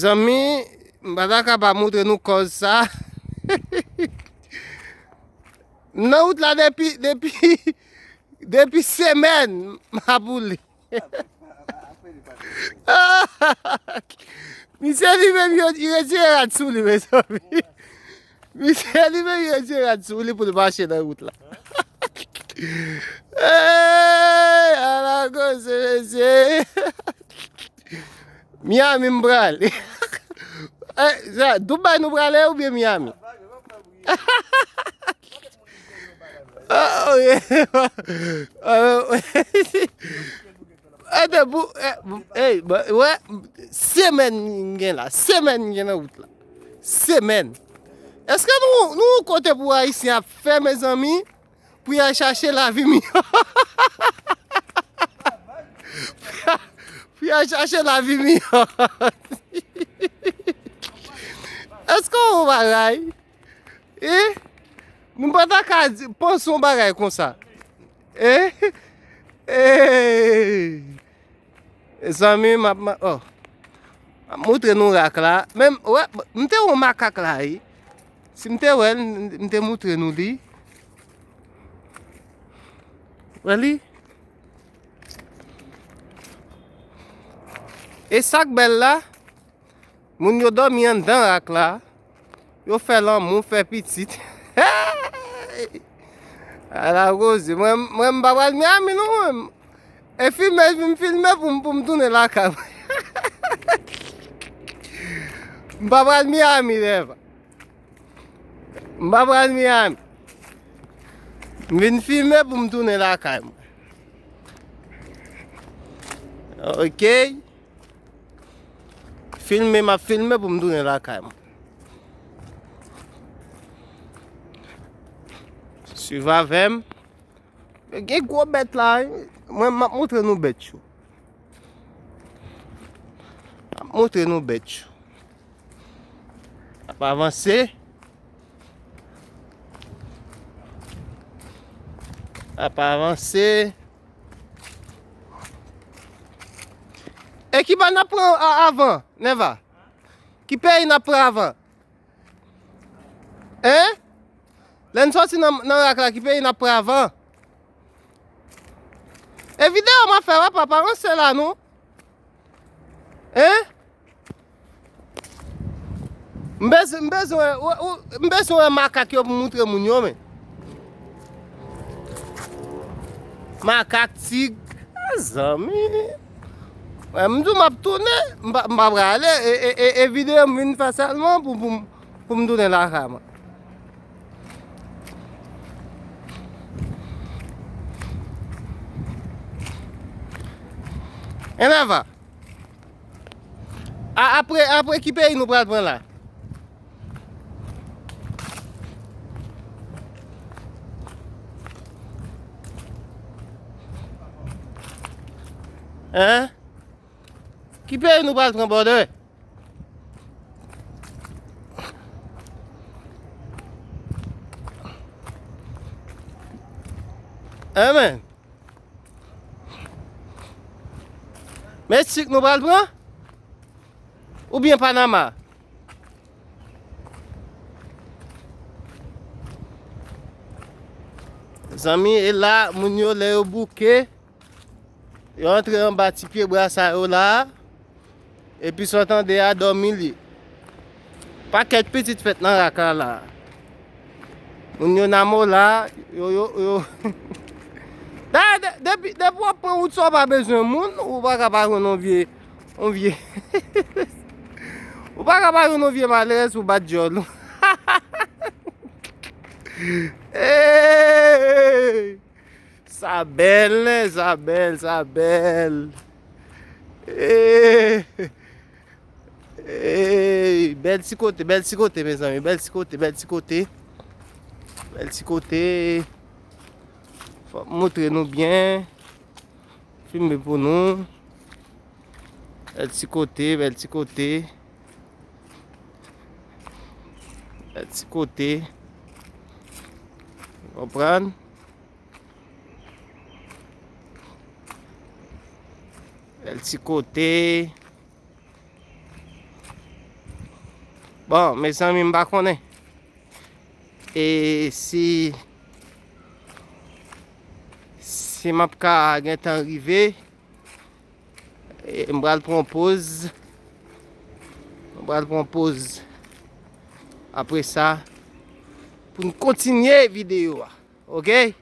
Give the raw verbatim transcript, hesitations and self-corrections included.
Zanmi, m pa ta ka pa montre nou kòz sa. M nan wout la depi, depi, depi semèn, m ap woule. Misye li menm, yo, li retire rad sou li, mezanmi. Misye li menm, li retire rad sou li pou l mache nan wout la. Hey, ala koze, mesye. Miami m prale. Eh, sa, Dubai nou prale oubyen Miami? Ah, ok. Eh, de pou, eh, eh, ba, wè, semèn m gen la, semèn m gen nan wout la. Semèn. Èske nou, nou kote pou Ayisyen ap fè, mezanmi? Pou y al chache lavi miyò. Pou y al chache lavi miyò. Èske w bagay? E? Nou pa ta ka di, panse yon bagay konsa. E? E? Zanmi, m ap, m ap, oh. M ap montre nou rak la. Men, wè, m te wè yon makak la, wi. Si m te wè l, m, m te montre nou li. Wè li? E sa k bèl la, moun yo dòmi anndan rak la. Yo fè lanmou, fè pitit. Ala koze. Mwen, mwen, m pa pral Miami, non, mwen. E filme, vin filme pou m, pou m tounen lakay mwen. M pa pral Miami, nèva. M pa pral Miami. M vin filme pou m tounen lakay mwen. Ok. Filme, m ap filme pou m tounen lakay mwen. Swiv avè m. Gen gwo bèt la, wi. Mwen, m ap montre nou bèt yo. M ap montre nou bèt yo. Ap avanse. Ap avanse. E ki bò n ap pran a-, avan, Nèva? Ki peyi n ap pran avan? Hein? Lè n sòti nan, nan rak la, ki peyi n ap pran avan? E videyo m ap fè, papa, pa ranse la, non. Hein? M bezwen, m bezwen, ou, ou, m bezwen wè makak yo pou moutre moun yo, men. Makak, tig. Ah, zanmi. Wè, m di w m ap tounen, m pa, m pa prale, e, e, e, e videyo m vin fè sèlman pou, pou, pou m tounen lakay mwen. Enèva. A, apre, apre ki peyi nou pral pran la? Hein? Ki peyi nou pral pran, brother? Amen. Meksik nou pral pran? Oubyen Panama? Zanmi, e la, moun yo, lè yo bouke, yo antre anba ti pye bwa sa yo la, epi sa w tande a, dòmi li. Pakèt pitit fèt nan rak la la. Moun yo nan mo la, yo, yo, yo. Dayè, de-, depi, depi w ap pran wout sa, w pa bezwen moun, ou pa ka pa jwenn yon vye, yon vye. Ou pa ka pa jwenn yon vye malerèz pou bat djòl ou. Hey! Sa bèl, nen, sa bèl, sa bèl. Hey! Hey! Bèl ti kote, bèl ti kote, mezanmi, bèl ti kote, bèl ti kote. Bèl ti kote. Fò m montre nou byen. Filme pou nou. Bèl ti kote, bèl ti kote. Bèl ti kote. Konprann? Bèl ti kote. Bon, mezanmi, m pa konnen. E si, si m ap ka gentan rive, e m pral pran poz. M pral pran poz. Apre sa, pou n kontinye videyo a. Oke?